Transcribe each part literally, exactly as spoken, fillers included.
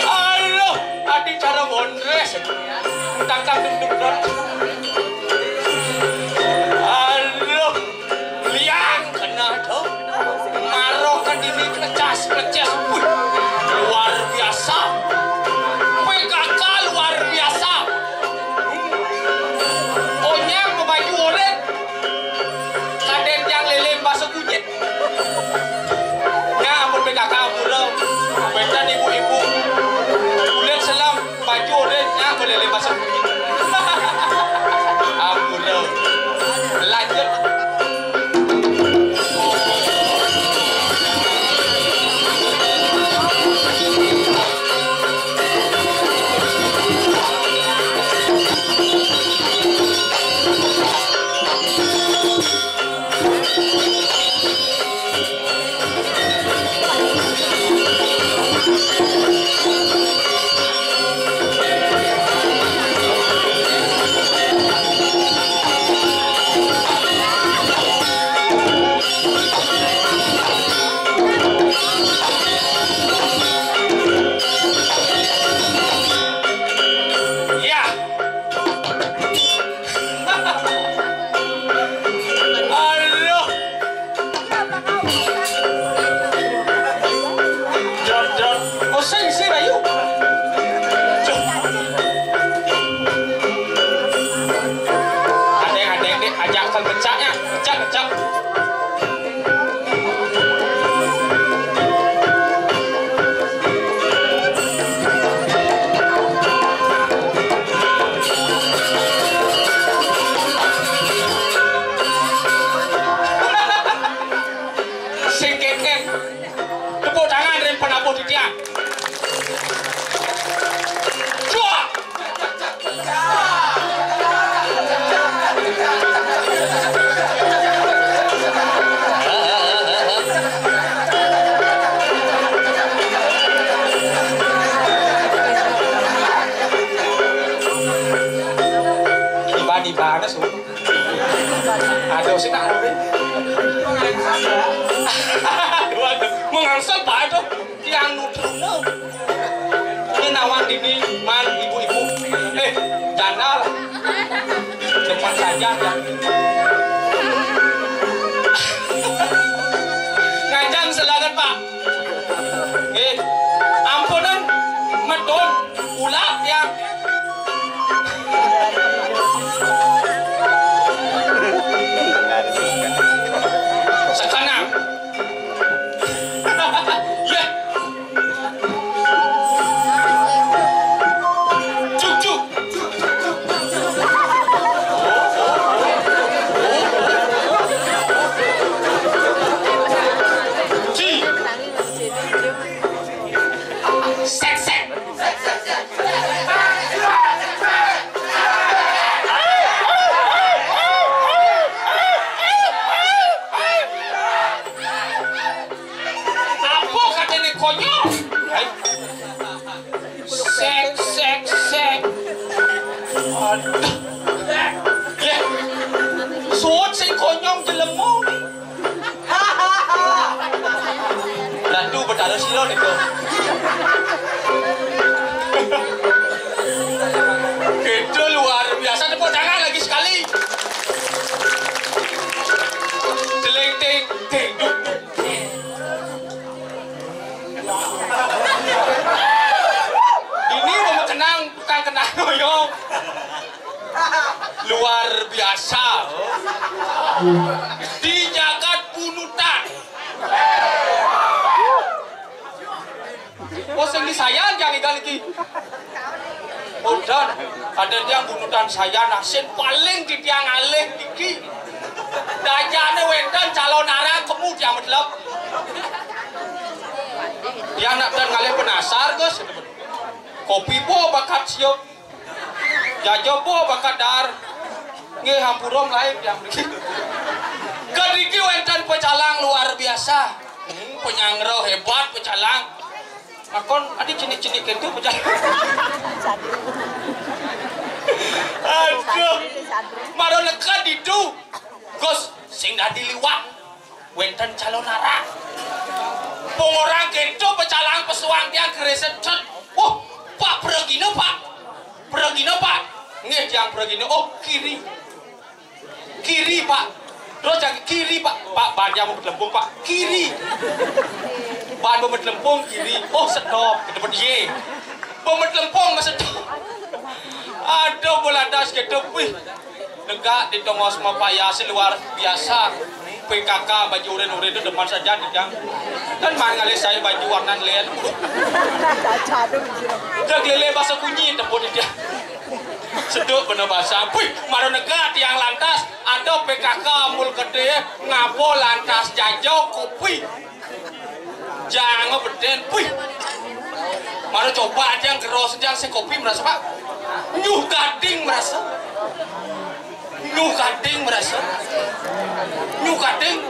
Aduh, adi cara bondres. Tangkap duduk. Aduh, liang kena tuh. Marok kan ini kecas, kecas. Wih, luar biasa. P K K luar biasa. Onyang baju oranye. Kadén yang lélé baso kunyit. Nya ampun P K K mula. Bétan ibu-ibu. Kulit selam, baju oranye, nya aku lélé baso kunyit. Ibadah sih. Aduh, sih nak. Aduh, aduh. Mengangsel, Pak, aduh. Tiang nutruna. Ini nawang dini, man, ibu-ibu. Eh, janda lah. Depan saja, ya. Nganjang selangan, Pak. Eh, ampunan, medun, ulak, ya. Sekanang. Ya. Juk, juk. Ji. Sek, sek. Apa katanya konyol? Hai. Sek, sek, sek. Aduh. Ya. Suut sing konyong jelema. Ratu Betara Silo niku. Itu luar biasa, tepuk tangan lagi sekali. Deling, ding, ding, duk, duk. Ini mau kenang, bukan kenang ngoyong. Luar biasa. Di jagat Bunutan. Oh, sing di Sayan, jangan igal iki. Udan, ada tiang Bunutan Sayan, nah, sing paling di tiang alih iki. Dajane wenten calon arang kemu tiang medlep. Tiang nak dan ngalih penasar, Gus. Kopi po bakat siup. Jajo po bakat dar. Nggih, hampura lain tiang mriki. Kediki wenten pecalang luar biasa. Hmm, penyanggra hebat pecalang. Makon adi cenik-cenik itu pecalang. Aduh. Maro neked itu. Gus, sing dadi liwat. Wenten calon arang. Pengorang kento pecalang pesuang tiang kereset cet. Wah, Pak, pergina, Pak. Pergina, Pak. Nggih, tiang pergina. Oh, kiri. Kiri, Pak. Terus yang kiri, Pak. Pak, ban yang betlempung, Pak. Kiri. Ban betlempung, kiri. Oh, stop. Ketemu dia. Betlempung, mas stop. Aduh, bola das, gitu. Wih. Negak di tongos mapaya sing luar biasa. P K K baju urin-urin itu depan saja di jang. Kan man ngalih saya baju warna len. Jaglele bahasa kunyi tepuk di dia. Seduk bener bahasa. Wih, maro negak tiang lantas. Ada P K K mul gede. Ngapa lantas jajo kopi? Jangan beden, puih. Mano coba aja yang keros, yang si kopi merasa, Pak. Nyuh gading merasa. Nyuh gading merasa. Nyuh gading.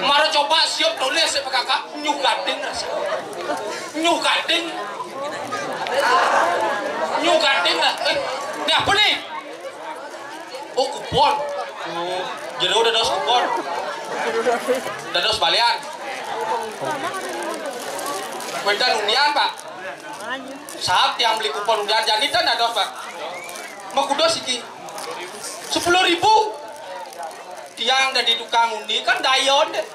Mano coba siap tulis si P K K. Nyuh gading merasa. Nyuh gading. Nyuh gading lah. Eh, ini apa nih? Oh, kupon. Oh, jero dados kupon. Dados balian. Wénten undian, Pak. Saat tiang beli kupon undian, jani ten dados, Pak. Makudos iki. Sepuluh ribu. Tiang dadi tukang undi kan dayon deh.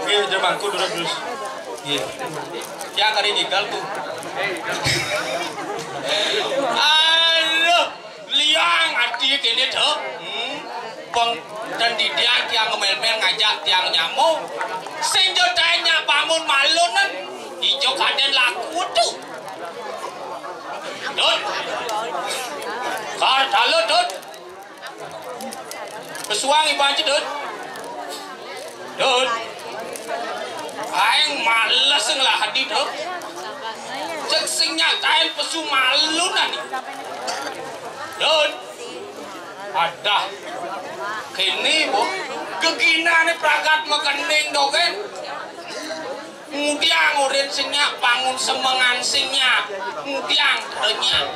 Nggih, aja mangku durus-durus. Nggih. Tiang kari ngigal, Bu. Aduh, liang ati kene to. Hmm. Peng dan di tiang, tiang ngemel-mel ngajak tiang nyamuk. Sing jo tanya bangun malunan. Ijo kaden laku tuh. Dut. Kar dalu, Dut. Pesuang iban ci, Dut. Dut. Aing males ngelah hadi, Dut. Cek sing nyatain pesu malunan. Dut. Adah. Kini, Bu. Geginane pragat makening dogen. Ngudiang urin sing nyak, bangun semengan sing nyak. Ngudiang renyak.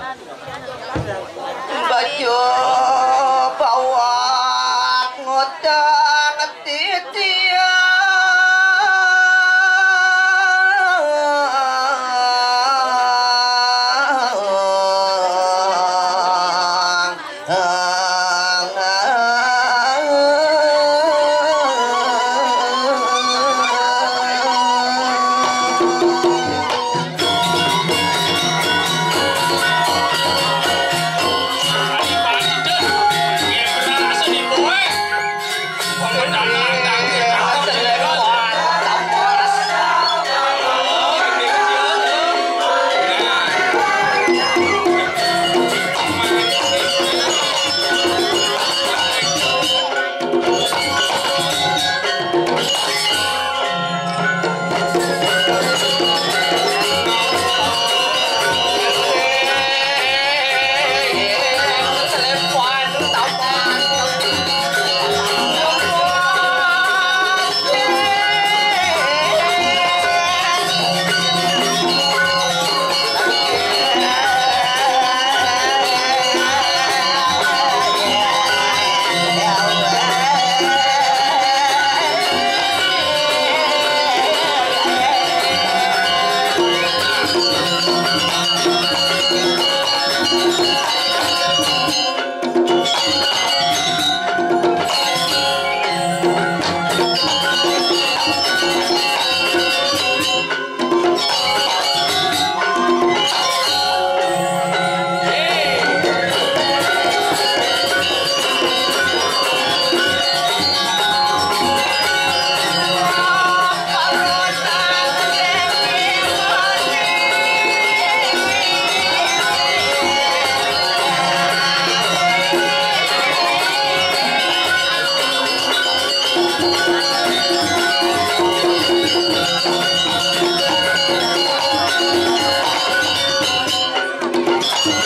Buah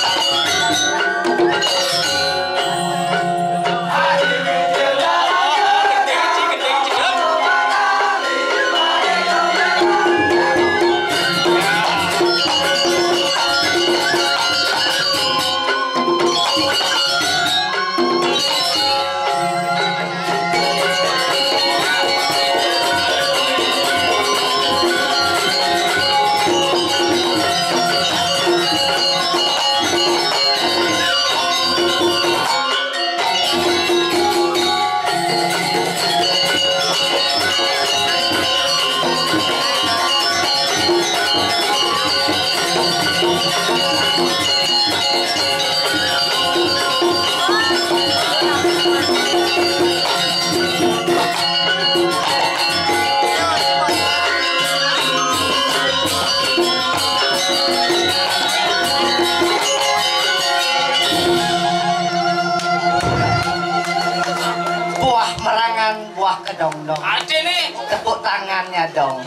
merangan, buah kedondong. Artiné? Tepuk tangannya dong.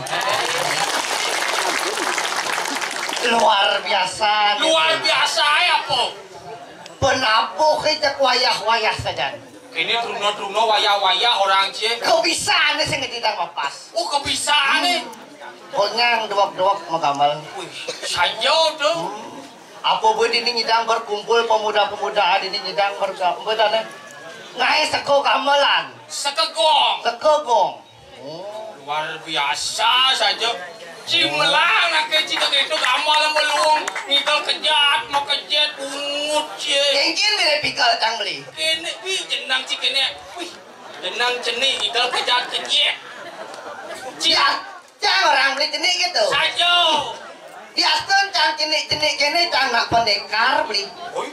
Luar biasa. Luar biasa ya apa? Penabuh cék wayah-wayah sajan. Ini truna-truna wayah-wayah orang cie. Kebisané sing ngedidang mapas. Oh, kebisané. Konyang dewek-dewek magamel. Wih, saja tuh. Apa bé dini nyidang berkumpul pemuda-pemuda dini nyidang berkumpul, ngaé seka gamelan. Seka gong. Seka gong. Oh, luar biasa saja. Cimelang aké cita itu gamal melung, ngidal kejat, mau kejat, bungut cie. Kéngkén mirip pikal cang beli. Kéné, wih, jenang ci kéné. Wih, jenang cenik, ngidal kejat, kejat. Ci- Ya, cang orang beli cenik gitu. Saja. Diastun cang cenik-cenik kéné cang nak pendekar beli. Oi.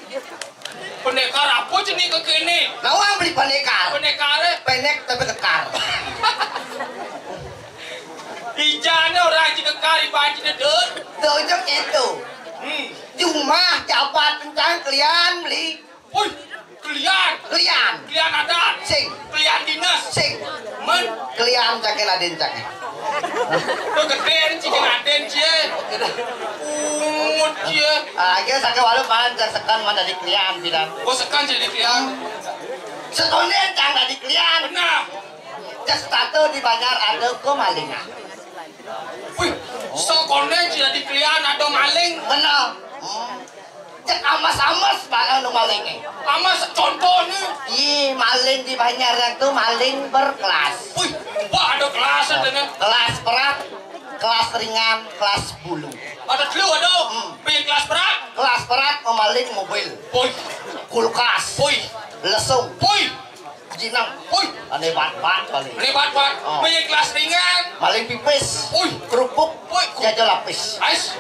Pendekar apa cenik ke kéné? Nawang beli pendekar. Pendekaré? Pendek tapi kekar. Ijané orang aja kekar, ibaji dedut. Tuh itu. Hmm. Cuma jabat cang kelian beli. Wih, kelian. Kelian. Kelian adat. Sing. Kelian dinas. Sing. Men. Kelian cangké adén cangké. Tuh gedén cikin adén cie. Ungut cie. Ah, akhirnya saké walu pan cang sekan mana di kelian bidan. Oh, sekan jadi kelian. Sekondén cang dadi kelian. Benar. Cék satu di Banjar ada kemalingan. Wih, sekondén jadi kelian ada maling. Benar. Hmm. Cék amas-amas barang nu malingé. Amas contohnya. Ih, maling di Banjar yang tuh maling berkelas. Wih, wah ada kelas ada nih. Kelas berat, kelas ringan, kelas bulu. Ada dulu ada. Hmm. Pilih kelas berat. Kelas berat memaling mobil. Wih. Kulkas. Wih. Lesung. Wih. Jinang. Wih. Aneh banget, banget paling. Aneh banget, banget. Oh. Pilih kelas ringan. Maling pipis. Wih. Kerupuk. Wih. Jaja lapis. Ais.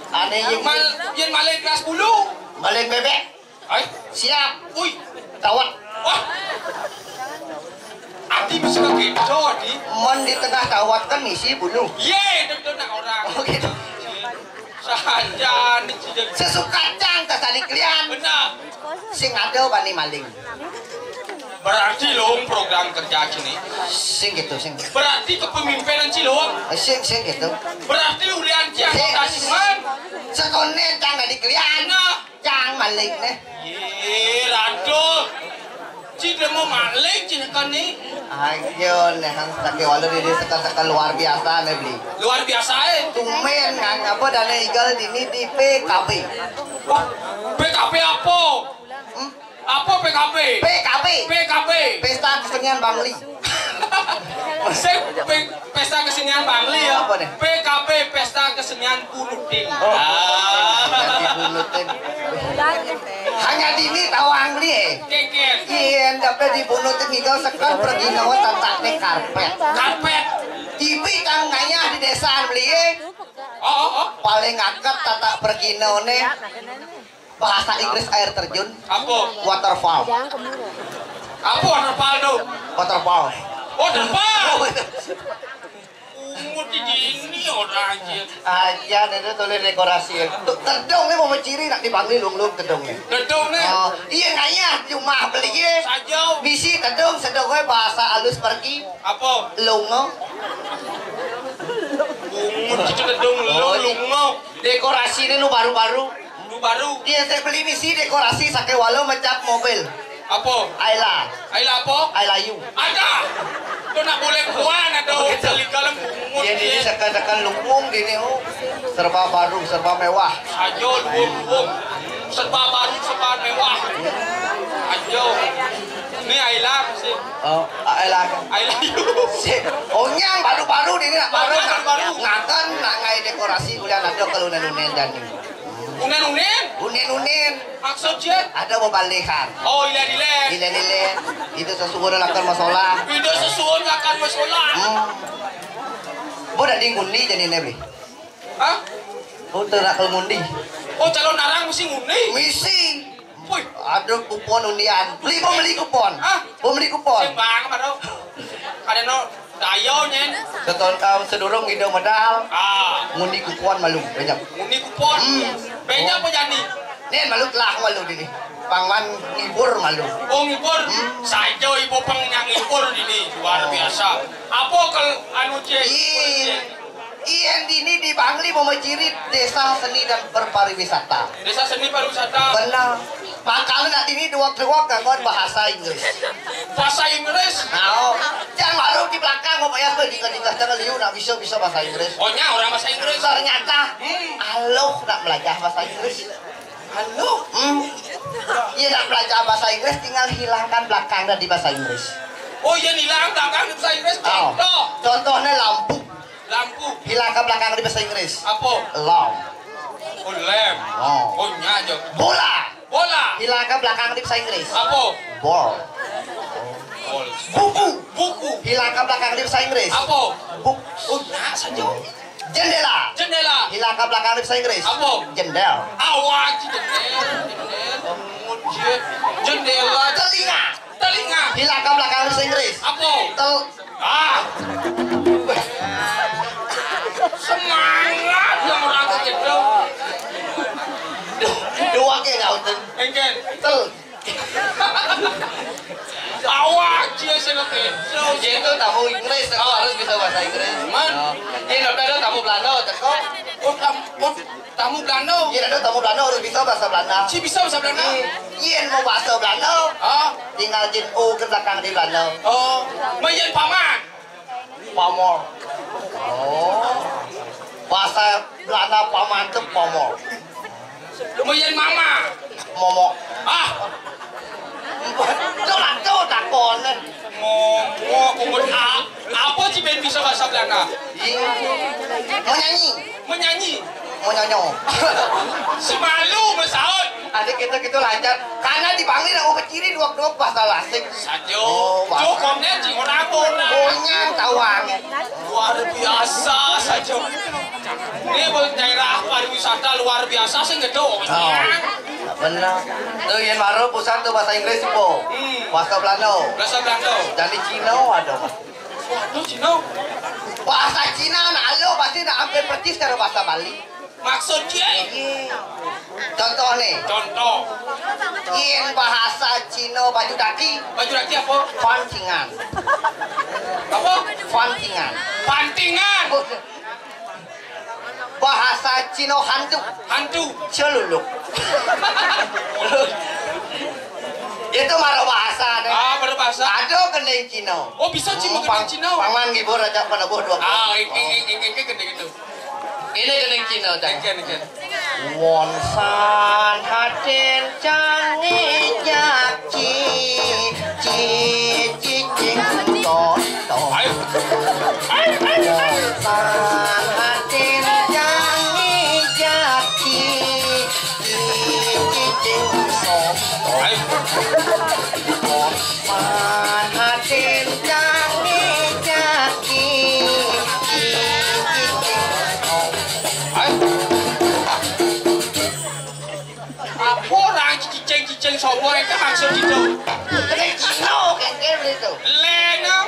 Aneh yang mal, yang maling kelas bulu. Maling bebek. Ais. Siap. Wih. Tawat. Wah. Adi bisa pakai itu, Adi. Mon di tengah tawat kan misi bulu. Iya, itu tuh nak orang. Oh gitu. Saja nih, cideng. Sesuka cang tas tadi kelian. Benar. Sing ada bani maling. Berarti lung program kerja sini. Sing gitu, sing. Berarti kepemimpinan sih lung. Eh, sing, sing gitu. Berarti ulian cang. Sing. Kasih man. Sekondén cang tadi kelian. Nah. Cang maling nih. Yé, Ratu. Ci mau maling ci kan nih. Ayo nih, han saké walu di sekel-sekel luar biasa nih beli. Luar biasa eh. Tumben kan apa dana igal dini di P K B. Wah, P K B apa? Hmm? Apa P K B? P K B. P K B. Pesta kesenian Bangli. Sing pe-, pesta kesenian Bangli ya. Apa nih? P K B, pesta kesenian Bunutin. Oh. Ah. Bunutin. Hanya dini tahu Angli eh. Keket. Iya, tapi di Bunutin ngigal sekan pergi nawa tataknya karpet. Karpet. Ibi tang ngayah di desa beli eh. Oh, oh, oh. Paling akep tatak pergi nawa nih. Bahasa Inggris air terjun. Apa? Waterfall. Apa waterfall tu? Waterfall. Waterfall. Ungut di dini orang aja. Aja nih tu tulis dekorasi. Tu tedung ni mau menciri nak dipanggil lung-lung tedung ni. Tedung ni. Oh, iya ngayah cuma beli ye. Saja. Bisi tedung sedung we bahasa alus pergi. Apa? Lungo. Ungut itu tedung. Oh, lungo. Dekorasi ni nu baru-baru. Baru. Iya, saya beli misi dekorasi sakéwala macam mobil. Apa? Ayla. Ayla apa? Ayla you. Ada. Tu nak boleh kuan ada. Oh, gitu. Kali kalem bungut. Iya, ini seakan-akan lumbung gini, oh. Serba baru, serba mewah. Ayo, lumbung, lumbung. Serba baru, serba mewah. Ayo. Ini Ayla sih. Oh, Ayla. Ayla you. Si, oh, nyang baru-baru ini nak baru. Oh, nyang nak, baru-baru. Ngakan nak ngai dekorasi kuliah ada kalau unen-unen dan ini. Unen-unen? Unen-unen. Maksud je? Ada bebalihan. Oh, ilen-ilen. Ilen-ilen. Itu sesuai akan masalah. Itu sesuai akan masalah. Hmm. Bo dak di ngundi jadi ne beli? Hah? Bo dak nak ngundi? Oh, calon arang mesti ngundi? Misi. Wih. Ada kupon undian. Beli, bo beli kupon. Hah? Bo beli kupon. Sing bang, baru. Ada no. Dayo nyen. Setahun tahun sedurung ida modal. Ah. Ngundi kupon malu banyak. Ngundi kupon. Hmm. Banyak apa jadi? Nen malu telah malu dini. Pangman ngibur malu. Oh, ngibur. Hmm. Saja ibu pang yang ngibur dini luar biasa. Apa kalau anu cek? Ih. Ian dini di Bangli mau menciri desa seni dan berpariwisata. Desa seni pariwisata. Benar. Makanya nak dini dua keluar nganggo bahasa Inggris. Bahasa Inggris? Nah, oh. Jangan baru di belakang, Bapak ya, di tengah liu nak bisa-bisa bahasa Inggris. Oh, nya orang bahasa Inggris. Ternyata, hmm, aluh nak belajar bahasa Inggris. Aluh? Hmm. Iya, nak belajar bahasa Inggris, tinggal hilangkan belakang dari bahasa Inggris. Oh, iya, hilang belakang dari bahasa Inggris. Oh. Contoh. Contohnya lampu. Lampu. Hilangkan belakang di bahasa Inggris. Apa? Lamp. Oh, lamp. Oh. Oh, nya aja. Bola. Bola. Hilangkan belakang di bahasa Inggris. Apa? Ball. Ball. Buku. Buku. Hilangkan belakang di bahasa Inggris. Apa? Book. Oh, nya saja. Jendela. Jendela. Hilangkan belakang di bahasa Inggris. Apa? Jendel. Awak jendel. Jendel. Jendela. Telinga. Telinga. Hilangkan belakang di bahasa Inggris. Apa? Tel- Ah. Semangat yang orang kecil. Dua ke kau ten. Engken. Tel. Awak dia sing kecil. Dia itu tamu Inggris, kau harus bisa bahasa Inggris. Man. Oh. Dia ada tamu Belanda, teko. Oh, tam, oh, tamu Belanda. Iya, ada tamu Belanda harus bisa bahasa Belanda. Si bisa bahasa Belanda? Iya, iya, mau bahasa Belanda. Ah. Tinggal jin O ke belakang di Belanda. Oh, main paman. Pamor. Oh. Bahasa Belanda paman itu pamor. Main mama. Momo. Ah. Coba tuh takon. Momo, umur A. Apa sih ben bisa bahasa Belanda? Iya. Mau nyanyi. Menyanyi. Mau nyonyo. Semalu mesaut. Ada kita-kita lancar. Karena di Bangli nak keciri dua-dua bahasa lasik. Sajo. Oh, bahasa. Cukup nih, cing, orang apa, orang? Punya tawang. Luar biasa saja. Ini buat daerah pariwisata luar biasa sih gitu. Oh, benar. Tuh, yang baru pusat tuh bahasa Inggris, Po. Hmm. Bahasa Belanda. Bahasa Belanda. Jadi Cina ada, Mas. Waduh, Cina. Bahasa Cina, nah, lo pasti nak hampir persis karo bahasa Bali. Maksud dia? Iya. Contoh nih. Contoh. Yen bahasa Cina baju daki. Baju daki apa? Pancingan. Apa? Pancingan. Pantingan. Bahasa Cina hantu. Hantu. Celuluk. Itu mara bahasa nih. Ah, mara bahasa. Ada gending Cina. Oh, bisa Cina, gending Cina. Pangan ngibur aja penebuh dua. Ah, ini, ini, ini gending itu. Ini gending Cina, Cang. Gending, gending. Won san hatin cangi jaki, ci, ci, ci, ton, ton. Ayo. Won san hatin cangi jaki, ci, ci, ci, ton, ton. Ayo. Won san hatin cangi jaki, ci, ci, ci, ton. Ayo. Apa orang cicing-cicing sobo itu maksud itu? Kena Cino kengkel itu. Lenang.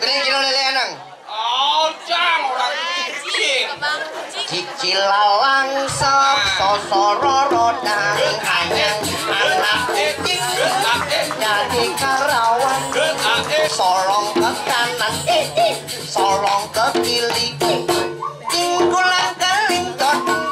Kena Cino lenang. Oh, cang orang cicing. Cicil lalang sop sosororo daring anyang anak kucing jadi karawan. Solong ke kanan, eh, eh, solong ke kiri, eh, eh. Tingkulang keling tot tot.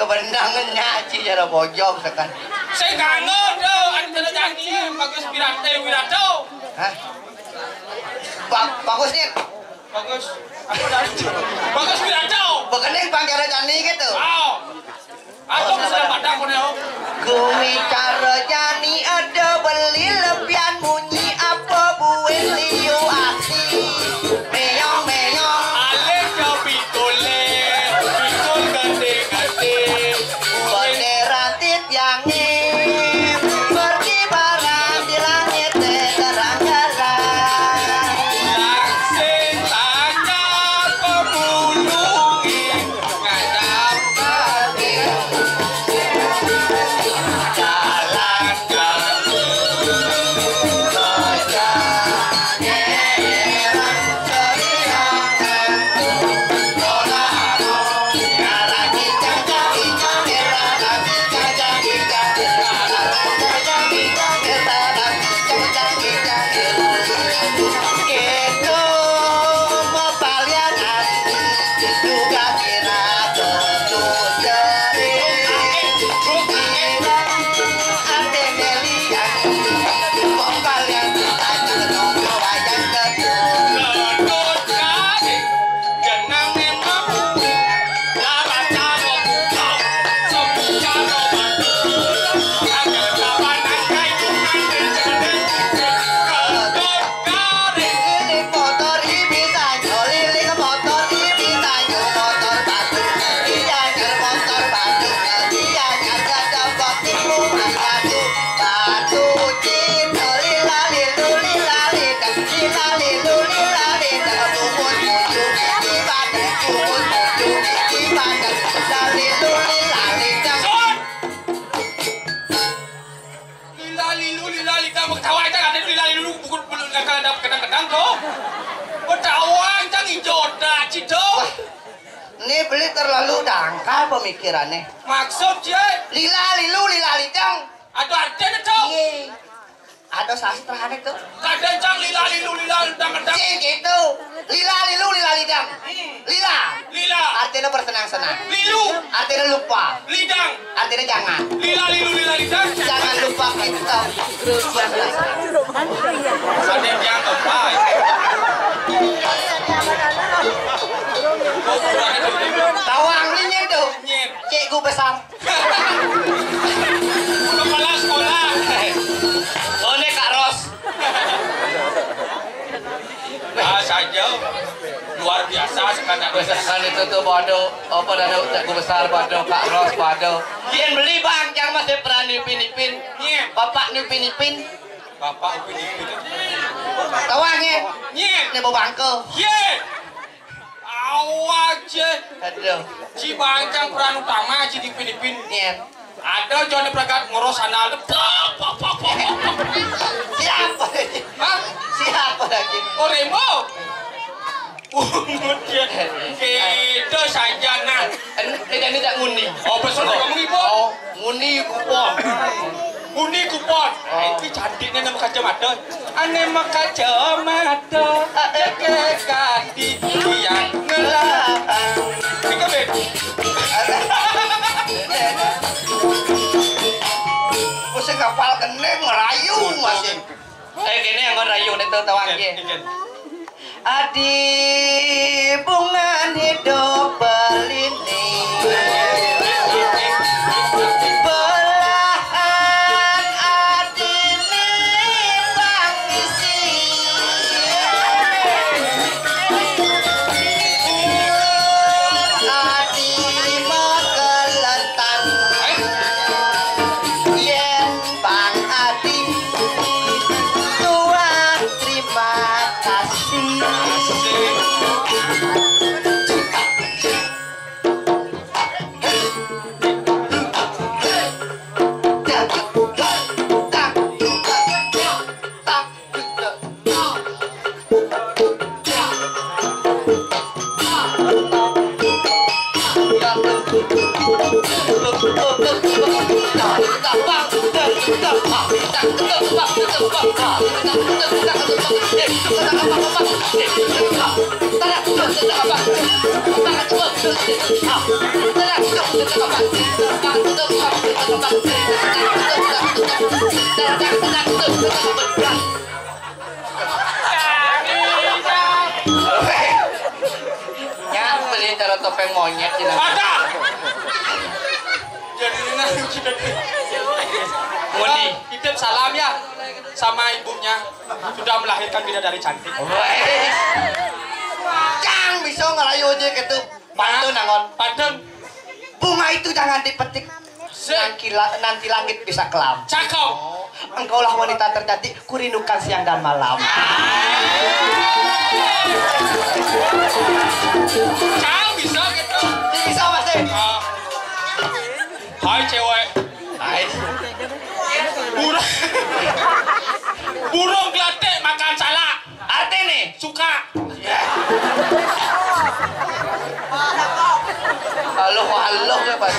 Kebendangan nyaci cara bojong tekan. Sing kangen to, anu cara nyanyi, Bagus Wirata, Wirata. Hah? Ba-, Bagus nih. Bagus. Apa dah? Bagus Wirata. Bekening pang cara nyanyi gitu. Oh. Aku sudah padang kono. Kuwi cara jani ada beli lebihan munyi apa buin liu ati. Meyong, meyong. Alih jauh pikul, pikul gede-gede. Bendera tit yang pergi barang di langit terang-terang. Setan pemulung. Lila lilu, lila lita, ketawa aja ada lila lilu, bukan, bukan, kadang-kadang tuh. Ketawa aja hijau dah, Cito. Ini beli terlalu dangkal pemikirannya. Maksud, Cik? Lila lilu, lila lidang. Ada artinya, Cok? Iya. Ada sastra itu. Kadang cang lila lilu lila dang dang. Sing gitu. Lila lilu lila lidang. Lila. Lila. Artinya bersenang-senang. Lilu. Artinya lupa. Lidang. Artinya jangan. Lila lilu lila lidang. Jangan lupa kita. Ada yang lupa. Tawang ini tuh. Nyet. Cikgu besar. Kepala sekolah. Oh, ini Kak Ros. Ah, saja. Luar biasa sekadar. Misalkan itu tuh bodoh, apa dah, Cakku besar bodoh, Kak Ros bodoh. Yen beli bang, yang masih pernah nipin-nipin. Nyet. Bapak nipin-nipin. Bapak nipin-nipin. Tawang ya? Nyet. Ini bau bangke. Nyet. Awak je. Aduh. Ci bancang peran utama ci dipin-dipin. Iya. Ada jone pragat ngurus sandal. Pok, pok, pok, pok, pok. Siapa lagi? Hah? Siapa lagi? Oh, Rembo. Ungut ya. Itu saja nah. En-, ini tak ngundi. Oh, besul kamu ibu. Oh. Muni kupon. Muni kupon. Oh. Iki cantiknya nama kacamata. Ane mah kacamata. Jeke kati yang ngelarang. Iki, Ben. Wis kapal gene ngerayu masih. Eh, kene yang ngerayu nek tau tawang. Iya, ki. Iya. Adi bungan hidup belini. Belahan adine pangisi. Adi magelentan. Yen Bang Adi, tuan terima kasih. Monyet ini. Ada. Jadi ini kita. Muni. Titip salam ya sama ibunya. Sudah melahirkan bidadari cantik. Wes. Cang bisa ngerayu aja gitu. Pantun, Angon. Pantun. Bunga itu jangan dipetik. Sik. Nanti la-, nanti langit bisa kelam. Cakep. Engkaulah wanita tercantik, kurindukan siang dan malam. Cang bisa gitu. Bisa, Mas, eh. Ah. Hai, cewek. Hai. Burung. Burung gelatik makan salak. Arti nih, suka. Halo, halo ya, Pak.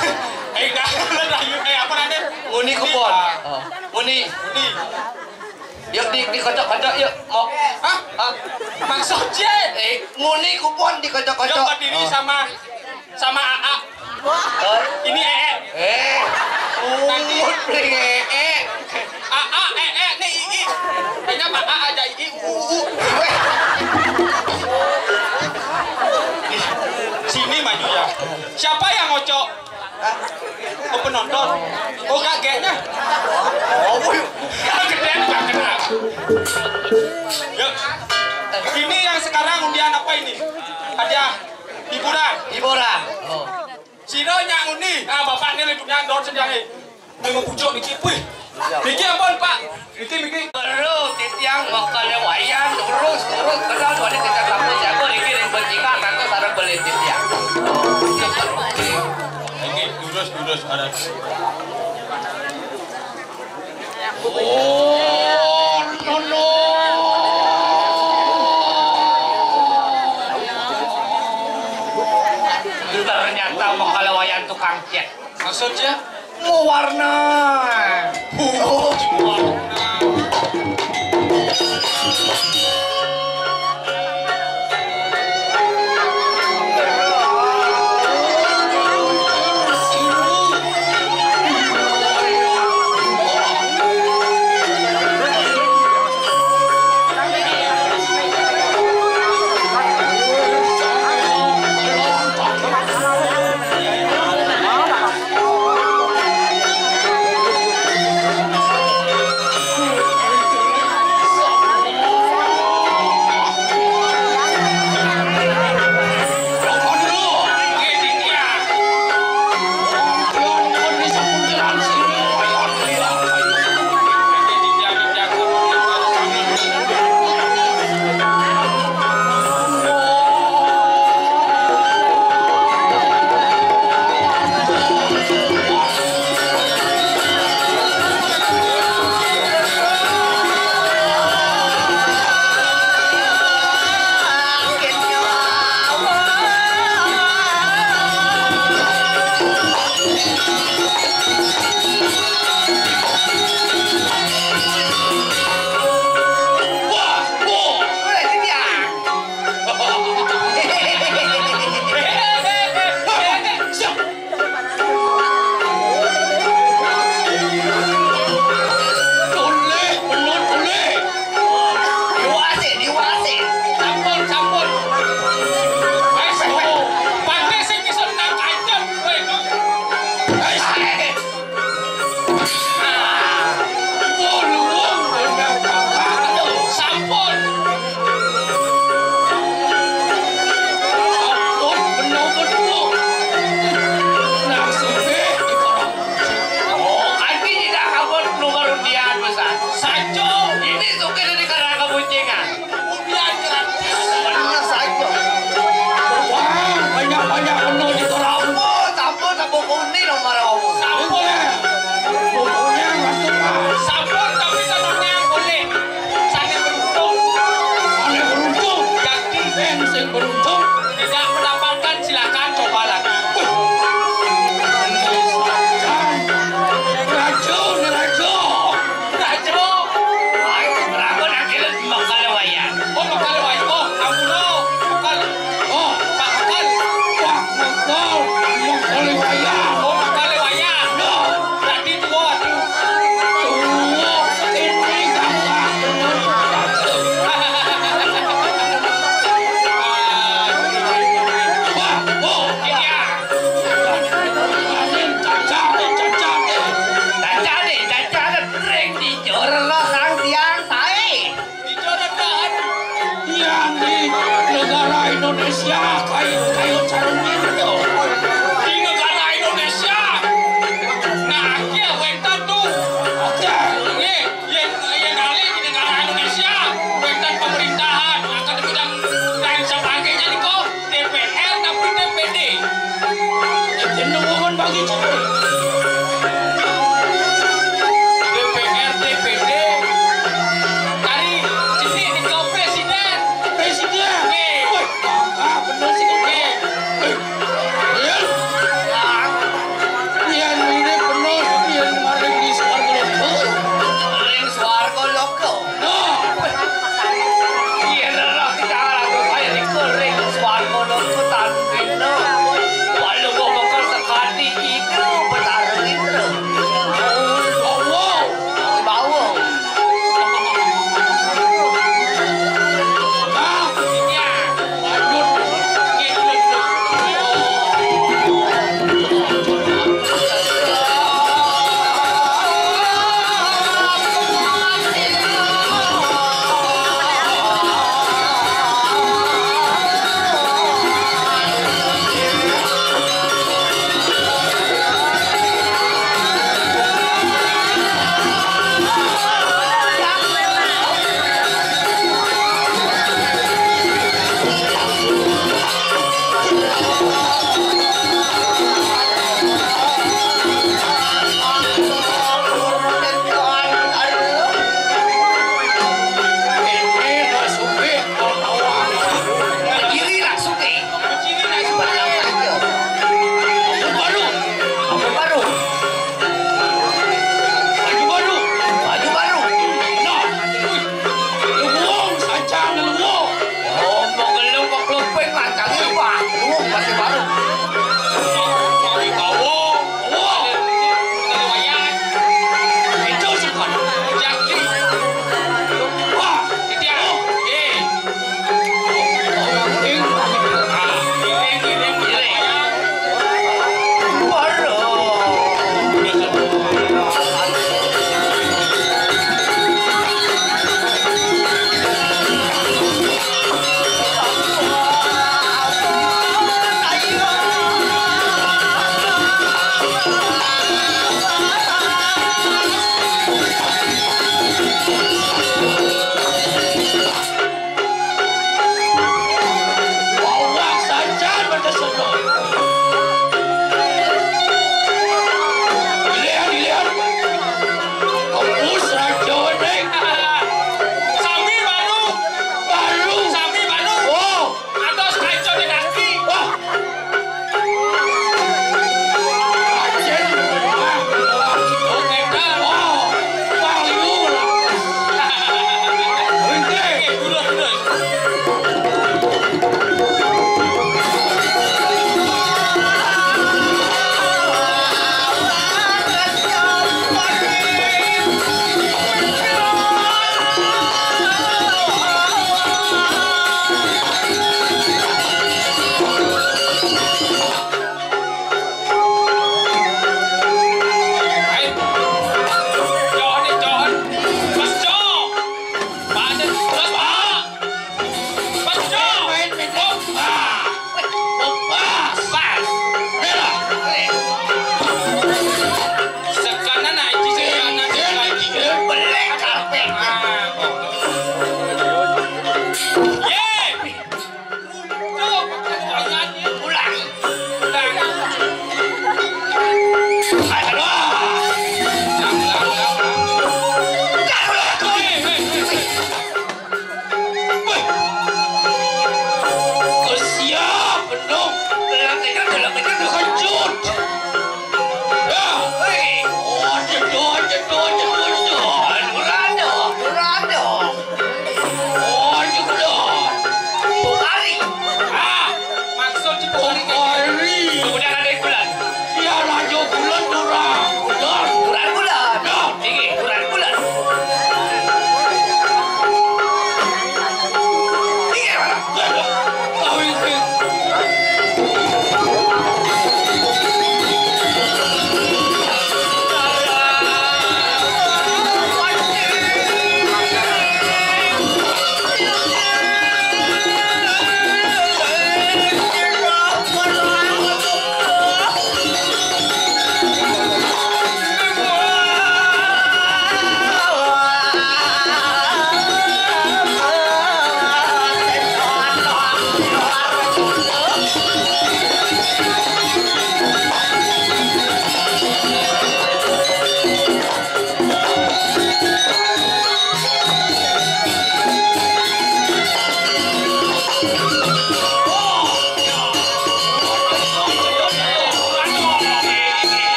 Eh, enggak, lu lagi, eh, apa namanya? Nguni kupon. Ini, Pak. Oh, nguni. Nguni. Yuk, di, dikocok-kocok, yuk. Mau. Hah? Hah? Maksudnya? Eh, nguni kupon dikocok-kocok. Yuk, berdiri sama, sama A A. Oh. Ini E E. Eh. Tadi. Ungut nih, E E. A A, E E, nih, I I. Kayaknya Pak A aja, I I, U, U. Weh. Sini maju ya. Siapa yang ngocok? Oh, penonton. Oh, kakeknya. Oh, wih. Gedean, gak kenal. Yuk. Ini yang sekarang undian apa ini? Hadiah hiburan. Hiburan. Oh. Sira nyak nguni. Ah, bapak ini lindungnya ndor sendiri. Memang pucuk niki. Wih. Niki ampun, Pak. Niki, niki. Lho, titiang bakal wayan, lurus, lurus, kenal, wali kita kampus, ya, kok niki ring bertiga, kata sareng beli titiang. Niki lurus, lurus, ada. Oh, no, no. Ternyata bakal wayan tukang cat. Maksudnya? Mau warna. Oh, warna.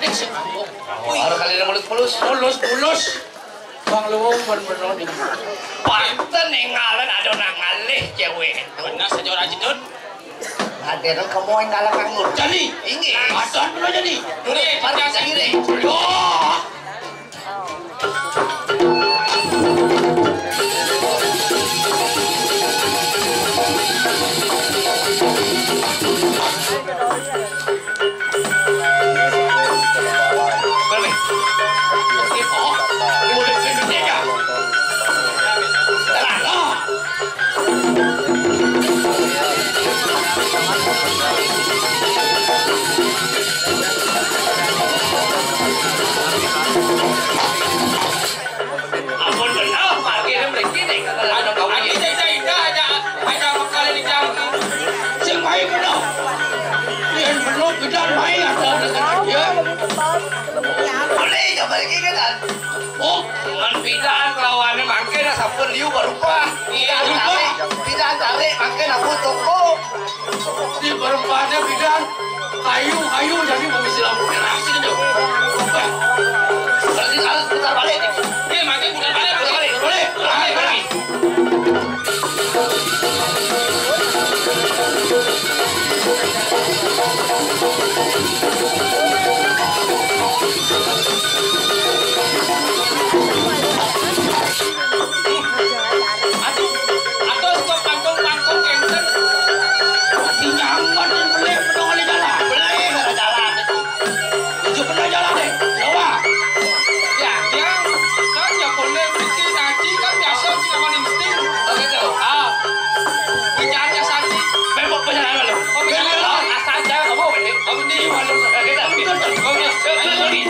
Baru kali ini mulus-mulus. Mulus-mulus. Bang Luwung bener-bener. Pantes ningalin ada nang ngalih cewek. Bener saja orang Jedun. Ada nang kamu yang kalah kanggo. Jadi, inggih. Aton dulu jadi. Dulu, mari kita kiri. Yo. Ampun bener, parkirnya mriki nih. Anu, kau ini saya indah aja, aja kali di jam. Sing main bener. Yang bener kita main ada dengan dia. Boleh, coba lagi kan? Oh, kan pidan kelawannya mangke dah sampun liu berubah. Iya, tarik. Pidan tarik, mangke dah toko. Di perempatnya pidan. Ayu, ayu, jadi mau isi lampu merah sih, Cok. Berarti harus putar balik. Iya, mangke putar balik, putar balik. Balik, balik, balik. Aduh, aduh, kok pangkung-pangkung kenten. Dinyaman yang beli, penuh oleh jalan. Beli, ada jalan. Tujuh belas jalan deh, Jawa. Ya, dia kan ya boleh bikin ngaji kan biasa sih sama insting. Oh gitu. Ah. Bicaranya santai. Bebok penyerahan lu. Oh, bicara asal jangan kamu ini. Kamu ini malu. Ya, kita. Oke, oke. Ayo, lagi.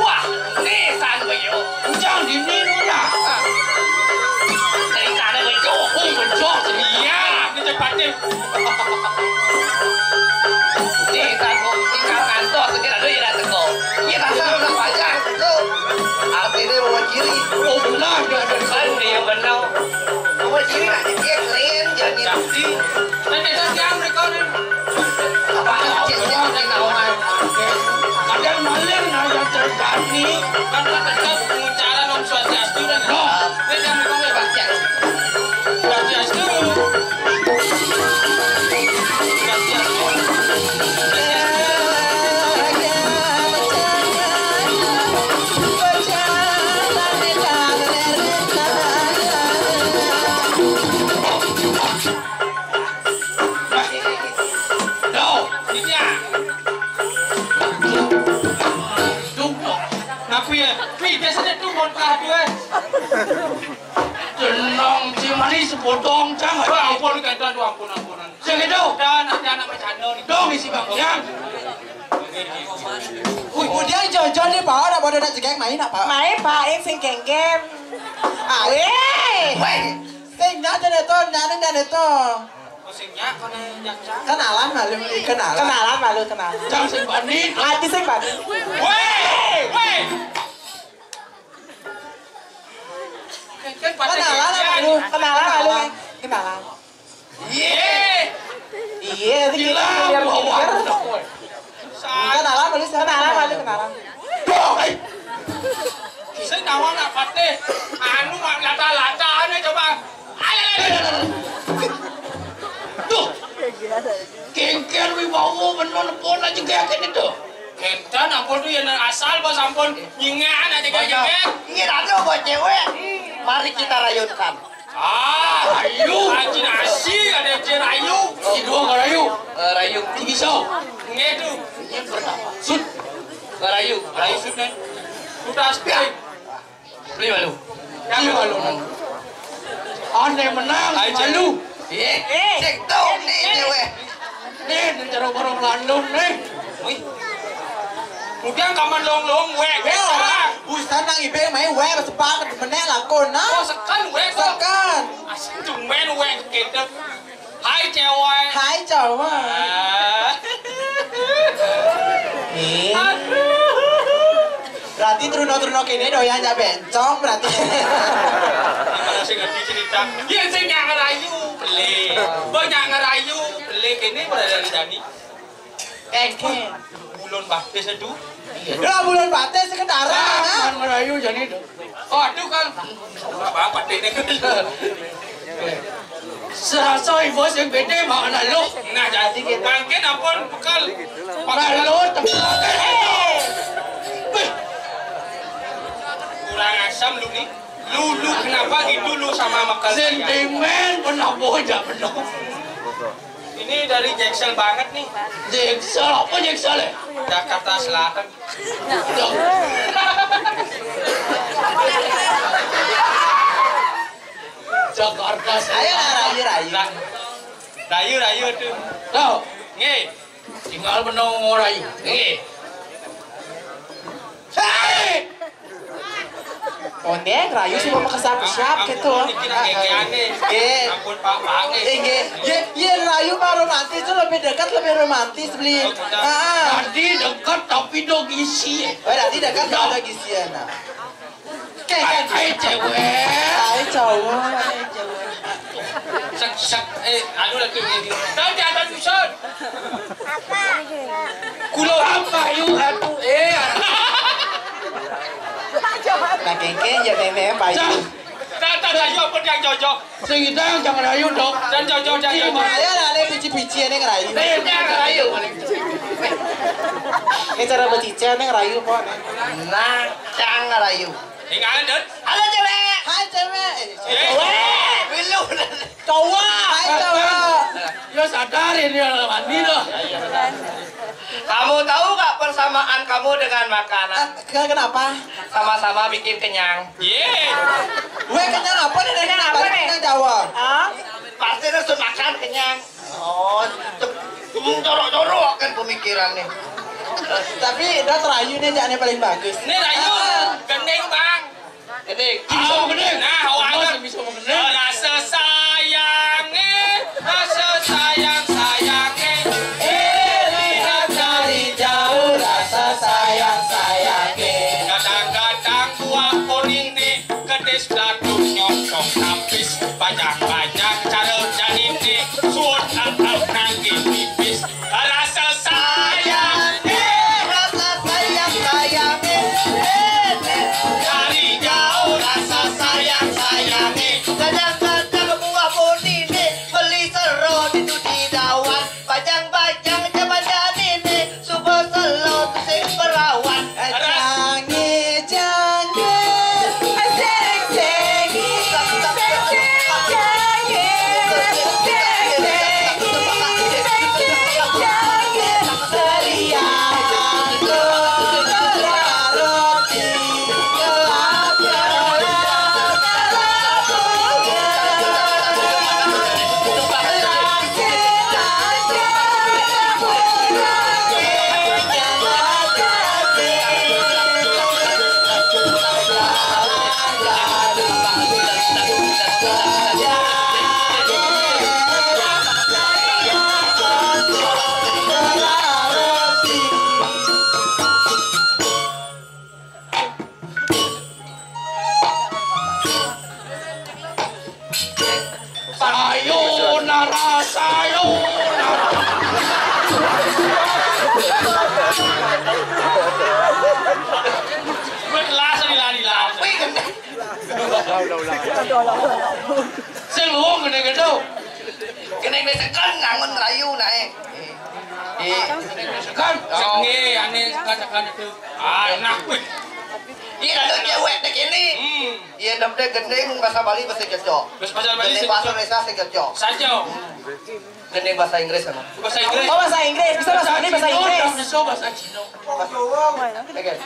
Wah, ini san bejo. Ujang dini nuna. Dari sana bejo. Oh, bejo. Iya, ini cepatnya. Ini kan kok tinggal kantor segera dulu ya datang kok. Iya, rasa udah panjang tuh. Artinya mau ciri. Oh, benar, ya, dari kan dia benar. Mau ciri nanti dia keren jadi. Jadi, kan dia yang rekonin. Apa aja dia yang tahu. Kadang maling aja terjadi. Kan tetap pengucaran Om Swastiastu dan. Nah. Ini yang rekonin baca. Swastiastu. Loh, iya. Duh, ngaku ya? Wih, biasanya tuh mau terakhir. Tenang, si manis sepotong, jangan. Wah, ampun, kata, aduh, ampun, ampun. Sing itu. Dan nanti anak bercanda nih. Dong, isi bang, ya. Wih, kemudian Jojo nih, Pak, nak bodoh nak jegek main, nak, Pak? Main, Pak, yang sing geng-geng. Ah, weh. Weh. Sing nyata deh, tuh, nyata deh, tuh. Oh, sing nyak, mana yang cang? Kenalan, malu, eh, kenalan. Kenalan, malu, kenalan. Cang sing bani. Ati sing bani. Weh, weh. Kenalan, malu. Kenalan, malu. Kenalan. Iya. Iya, itu gila, gila, gila. Kenalan, malu, kenalan, malu, kenalan. Doh, eh. Sing nawang nak patih. Anu, mak lata-lata, anu, coba. Ayo, ayo, ayo. Duh. Kengker wibawa bener pon aja kayak gini tuh. Kenten ampun tuh ya asal bos ampun nyingan aja kayak gini. Iya, ratu buat cewek. Mari kita rayunkan. Ah, ayo. Haji nasi ada Haji Rayu. Si dua nggak Rayu. Eh, Rayu. Ini bisa. Nggak tuh. Ini pertama. Sud. Nggak Rayu. Rayu Sud kan. Udah aspek. Beli malu. Beli malu. Ane menang. Ayo, malu. Iya. Eh. Cek tuh nih cewek. Nih, nih cara orang London nih. Wih. Udah kaman long-long wek. Wek orang. Busan nang ibe main wek sepak meneh lakon nah. Oh, sekan wek kok. Sekan. Asik tuh main wek kita. Hai cewek. Hai cewek. Ah. Eh. Aduh. Berarti truna-truna kéné doyan nyak bencong berarti. Malah sing ngerti cerita. Yén sing nyak ngerayu, beli. Mbok nyak ngerayu, beli kéné pada dari Dani. Kéngkén. Bulan batis itu. Lah bulan batis sekedar. Kan ngerayu jani to. Waduh, Kang. Apa-apa déné. Serasa ibu sing gedé mau lalu. Nah, jadi mangkin ampun bekal. Lalu tempat. Kurang asam lu nih. Lu, lu kenapa gitu lu sama bekal saya? Sentimen pun apa aja bener. Ini dari Jaksel banget nih. Jaksel apa Jaksel ya? Jakarta Selatan. Jakarta Selatan. Ayo lah, rayu, rayu. Lah, rayu, rayu tuh. Tuh. Nggih. Tinggal menunggu rayu. Nggih. Hei! Onde rayu sih mau kesap siap gitu. Ampun, iki lagi aneh. Nggih. Ampun, Pak, Pak, nggih. Eh, nggih. Yén, yén rayu mah romantis itu lebih dekat, lebih romantis, beli. Oh, benar. Ah. Tadi dekat tapi dong isi. Oh, tadi dekat tapi dong isi ya, nah. Kayak gitu. Hai cewek. Hai cowok. Hai cewek. Sek, sek, eh, anu lah tuh, ini. Tahu di atas dusun. Kulo apa, yu, anu, eh, anu. Nah, kéngkén ya, Nenek, Pak Yu. Cah. Tak, tak, tak, yu, apa yang cocok? Sing kita yang jangan rayu, Dok. Dan cocok, dan cocok. Ayo lah, ada biji-biji ini ngerayu. Eh, jangan rayu. Ini cara becica nih ngerayu, Pak. Nah, jangan rayu. Ingat, Dot. Halo, cewek. Hai, cewek. Eh, Eh. Cewek. Belum. Cowok. Hai, cowok. Ya sadar ini orang mandi loh. Kamu tahu nggak persamaan kamu dengan makanan? Ah, ke-, kenapa? Sama-sama bikin kenyang. Iya. Weh, kenyang apa nih? Kenyang apa nih? Kenyang Jawa. Hah? Pasti langsung makan kenyang. Oh, jorok-jorok kan pemikirannya. Tapi udah terayu nih, caknya paling bagus. Ini rayu, Ah. Gending, Bang. Gending. Bisa mau gending? Nah, awak Mas ada. Bisa mau gending? Rasa sayangnya, rasa sayang sayangnya. Eh, lihat dari jauh rasa sayang sayangnya. Kadang-kadang buah kuning nih, kedis belatung nyongkong tapis. Panjang-panjang cara jadinya, suun akan nangis pipis. Rasa sayang, eh, rasa sayang, sayang, eh, eh, eh. Dari jauh rasa sayang, sayang, eh. Kadang-kadang buah boni, eh, beli sero di tu di dawan. Bajang-bajang jaman jani, eh, suba selo tu sing perawan. Jange, jange, sing, sing, sing, sing, jange, sing, sing, sing, sing, jange, serian, roti, kelapa, kelapa, kelapa. Sayonara, sayonara. Wis las, lali-lali las. Sing luwung ngene gitu. Kene wis tekan ngangon rayu nae. Iya. Kan? Nggih, ane sekan-sekan itu. Ah, enak kuwi. Iya, ada cewek nek ini. Hmm. Iya, dapet gending bahasa Bali, bahasa Jawa. Terus bahasa Bali. Gending bahasa Indonesia, bahasa Jawa. Saja. Gending bahasa Inggris sama. Bahasa Inggris. Oh, bahasa Inggris. Bisa bahasa Inggris, bahasa Inggris. Bisa bahasa Cina. Oke.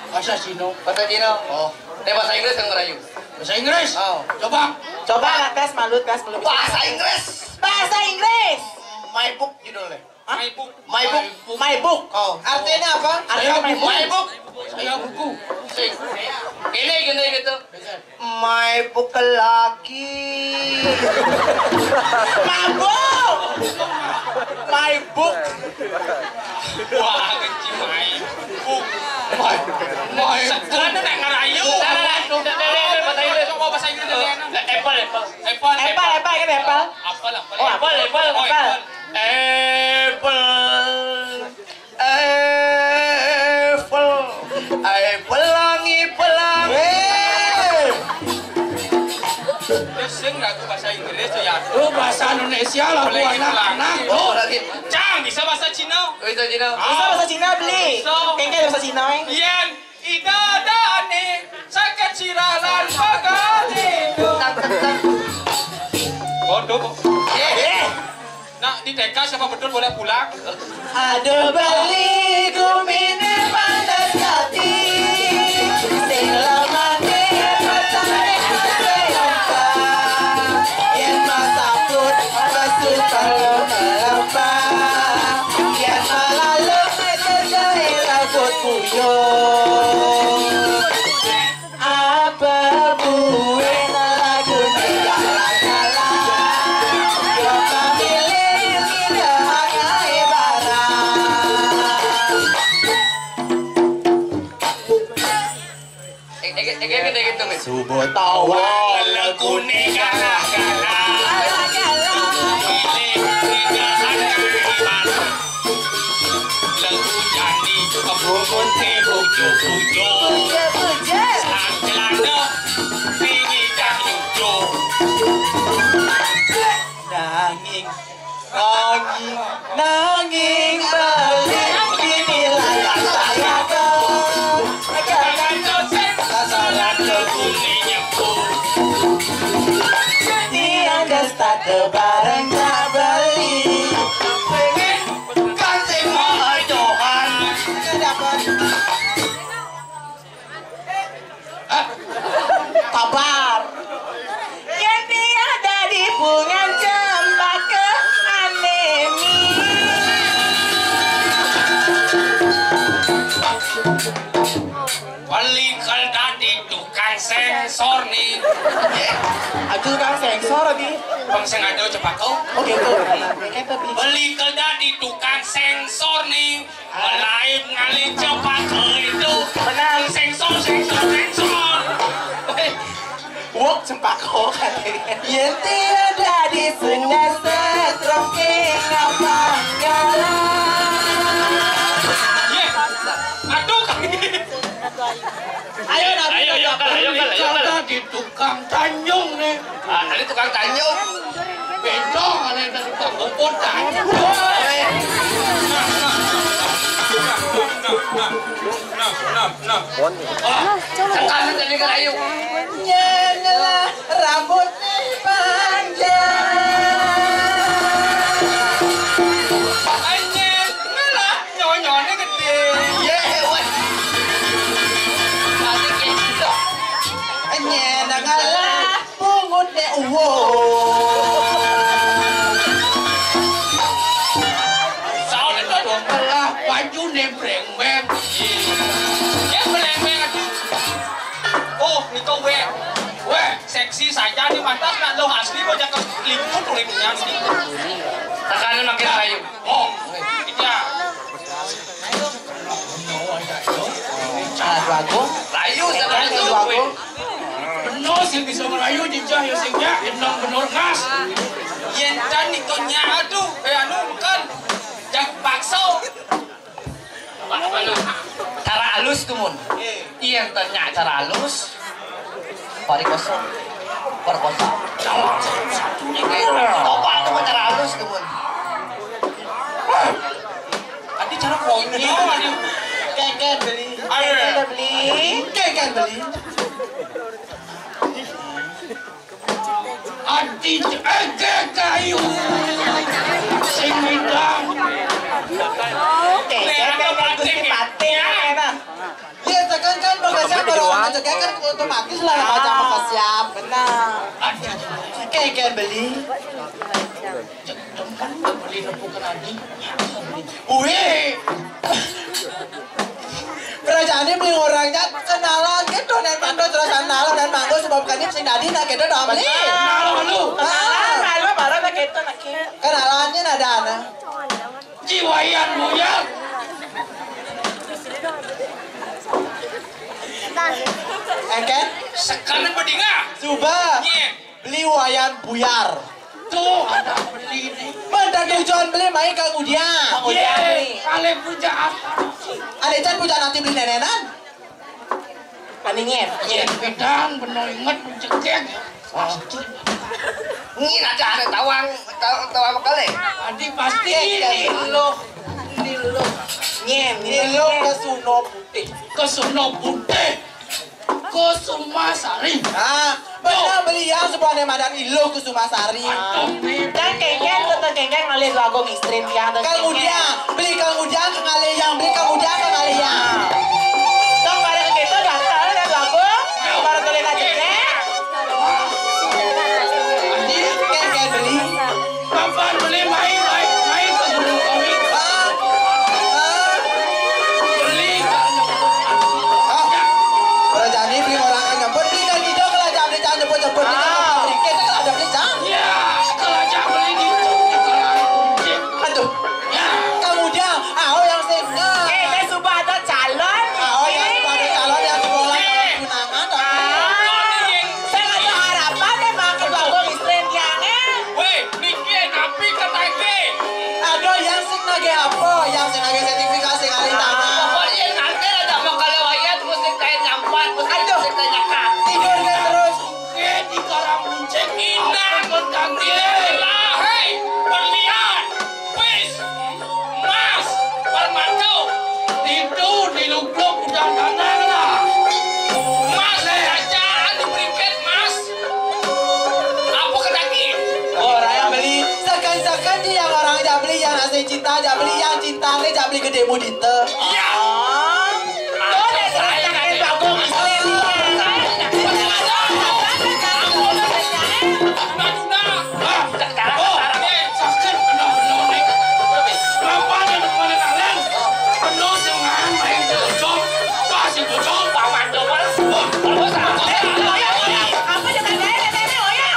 Bahasa Cina. Bahasa Cina. Oh. Nek bahasa Inggris yang ngerayu. Bahasa Inggris. Oh. Coba. Coba lah, tes malu, tes malu. Bahasa Inggris. Bahasa Inggris. My book judulnya. Hah? My book. My book. My book. Oh. Artinya apa? Artinya my book. My book. Saya buku. Sing. Ini gini gitu. My book lagi. Mabuk. My book. Wah, kecil my book. My, my book. Sekarang Apple, apple, apple, kan apple. Apple, apple. Oh, apple, apple, apple. Apple. Apple. Apple, langi pelangi. Hei. Terus sing lagu bahasa Inggris tuh ya. Lu bahasa Indonesia, lagu anak-anak. Oh, lagi. Cang, bisa bahasa Cina? Bisa Cina. Bisa bahasa Cina, beli. Bisa. Kengke bahasa Cina, eh. Yen Ida dani sakit siralan pagaliku. Bodoh kok. Eh, eh. Nak, di T K siapa betul boleh pulang. Aduh, beli gumine panas ati. Sing lamane petane ate ompa. Yen masaput, masuk kalau melompa. Yen malalung, metejae rambut kuyung. Apa buin lagu ni galak-galak. Yo pamilih tidak akai barang. Subuh tawang legune galak-galak. Pilih tidak akai barang. Lagu jani kebungun ke bujuk-bujuk. Bujuk-bujuk. Sang celana tinggi dan nyucuk. Nanging, nanging, nanging beli bini layak-layak. Jangan dosen, sasaran lagu ni nyebut. Tiada start bareng tak beli. Pengen kan sing mau johan. Hah? Kabar. Yen tiada dipungan cempaka anemi. Beli kel dadi tukang sensor nih. Aduh, tukang sensor tadi. Bang sing ada cempaka. Oh, gitu. Kayak tadi. Beli kel dadi tukang sensor nih. Lain ngalih cempaka itu. Benar. Sensor, sensor, sensor. Wok cempaka katanya. Yen tiada di sunda setroke ngapa enggak? Ye. Aduh. Ayo, Nabi, ayo, ayo, Kak, ayo, Kak, ayo, Kak. Kita di tukang Tanjung nih. Ah, tadi tukang Tanjung. Bencong, ada yang tadi tukang Gopot, Tanjung. Woi. Nah, nah, nah, nah, nah, nah, nah. Ah, sekarang jadi kerayu. Nyelah rambutnya panjang. Anjing, nyelah nyonyone gede. Ye, woi. Mati gitu. Nyelah ngalah. Pungut dek uwo. Salah itu dong. Lah, baju ne breng-breng. Ya, breng-breng. Oh, itu weh. Weh, seksi saja nih, pantas nak lo asli mau cakep lingkut tuh lingkutnya nih. Tekanan makin layu. Oh, iya. Aduh, aku. Layu, aduh, aku. Bener sih bisa melayu, jinjah ya sing ya, endang bener ngas. Yen tan iku nyatu, eh, anu, bukan. Jak bakso. Cara halus tuh, Mun. Iya, tanya cara halus. Pari kosong. Pari kosong. Coba tuh cara halus tuh, Mun. Adi cara konyol, adi. Keken beli. Ayo. Keken beli. Keken beli. Adi ege kayu. Sing widang. Oke, keken beli. Paten, enak. Iya, tekan kan bagasian baru orang aja kan otomatis lah baca sama siap. Benar. Adi. Keken beli. Kan beli nepukan adi. Wih. Perasaannya beli orangnya kenalan gitu, nen manggo terus kenalan, nen manggo sebab kan ini sing dadi nak gitu dong, beli. Kenalan lu. Kenalan, halo, baru nak gitu, nak gitu. Kenalannya ada anak. Jiwayan buyar. Engken? Sekarang bedinga. Coba. Iya. Wayan Buyar. Tuh, ada beli nih. Mén tujuan beli main ka ngudiang. Ka ngudiang beli. Kalih puja apa? Ada can puja nanti beli nenenan. Paningan. Yén gedang beno inget jegég. Pasti. Ini ada ada tawang, taw-, tawang kali. Adi pasti ini loh. Ini loh. Nyén, ini loh ke Suno Putih. Ke Suno Putih. Kusuma Sari. Ah, bener beli yang sebuah madan iluh Kusuma Sari. Dan kéngkén, tetep kéngkén ngalih lagu istri tiang. Kang Udiang, beli Kang Udiang ke ngalih yang, beli Kang Udiang ke ngalih yang. Tong pada kita gatal dan lagu, para tulis aja deh. Kéngkén beli. Kapan beli main, main, main ke gunung kami? Ah, ah. Beli kan nyebut. Ah. Kalau jadi beli orang kan nyebut, beli kan gitu, kalau jadi jangan nyebut-nyebut, beli kan Ah. Beli kan kalau ada beli jangan. Ya, kalau jangan beli gitu, kalau ada kunci. Aduh. Ya. Kang Ujang, ah, oh yang sing. Eh, teh suba ada calon. Ah, oh yang suba ada calon, yang sekolah calon tunangan, tapi Ah. Saya nggak ada harapan deh, Bang, ke Bagong istri tiangnya. Wéh, niki napi ketaké? Aduh, yang sing nagih apa? Yang sing nagih sertifikasi ngalih tanah. Pokoknya nanti ada mau kalau wayat, mesti kayak nyampat, mesti Aduh. Mesti kayak nyakap. Tidur kan terus. Oke, di Karang Buncit. Indah. Ampun, Kang Gile. Lahai, berlian, wis, emas, permata. Itu di lukluk udah tanah lah. Emas, kerajaan diberikan emas. Apa kedaki? Orang yang beli, sekan-sekan dia orang yang beli yang asli cinta, dia beli yang cinta, dia beli gede mudi. Iya. Oh. Tuh, deh, saya kaget bagong istri. Nah, nah. Hah? Sekarang, oh, sekarang. Eh, sakit benar-benar nih. Bapak yang depan kalian. Penuh dengan main bocor. Pasti bocor. Paman coba. Wah, kalau saya. Eh, oh, iya, iya. Apa dengan saya, nenek, oh, iya?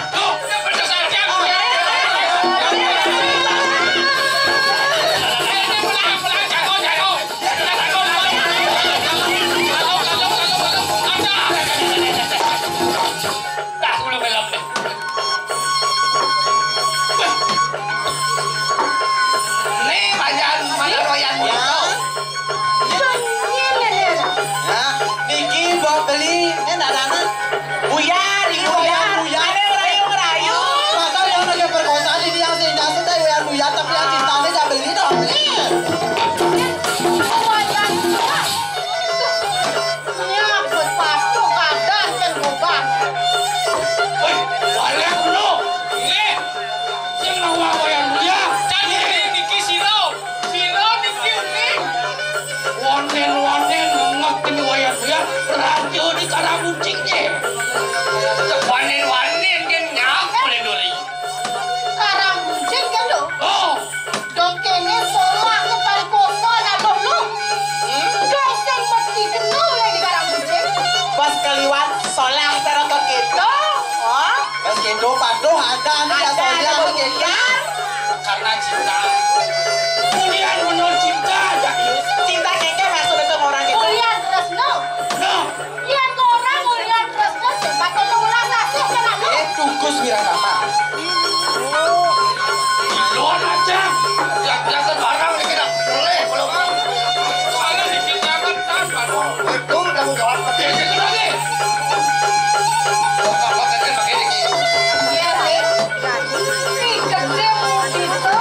Nih, pajan, pajan Wayan Buyar. Nah, niki buat beli, ini ndak ada anak. Buyar, ini Buyar. Buyar. Ada ngerayu, ngerayu. Masa yang lagi perkosa di dia sing jasad dari Buyar, Buyar, tapi yang cintanya ndak beli dong. Nyabut pastuh kadang sing gobang. Woi, balik dulu. Nggih. Sing ngawak Wayan Buyar. Jadi niki sira. Sira niki uning. Wanen-wanen nengok ini Wayan Buyar. Raja di Karang Buncit. Wanen-wanen kan nyapa le doli. Karang Buncit kan lho. Oh. Dong kéné solah ke paling kota nak dong lu. Dong sing mesti kena yang di Karang Buncit. Pas kaliwat solah cara ke kita. Oh. Pas kéto patuh ada nih ya solah ke kita. Karena cinta. Kemudian menurut cinta aja. Cinta kéké maksud itu orang gitu. Kemudian Tresno. No. Yén ora mulyani Kresna, sing bakal nulung asih tenan. Eh, tungkus wirasama. Luar aja. Lihat-lihat barang dikit dah. Boleh, kalau mau. Soalnya dikit jangan tanpa. Itu tanggung jawab. Oke, satu lagi. Bapak-bapak kecil pakai dikit. Iya, Dik. Si gede gitu.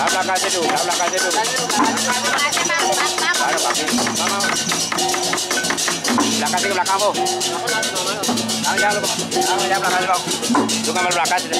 Ka belakang situ, ka belakang situ. Ayo, Pak. Mama. Belakang situ, belakang, Bu. Jangan, jangan, jangan belakang situ. Itu kamar belakang situ.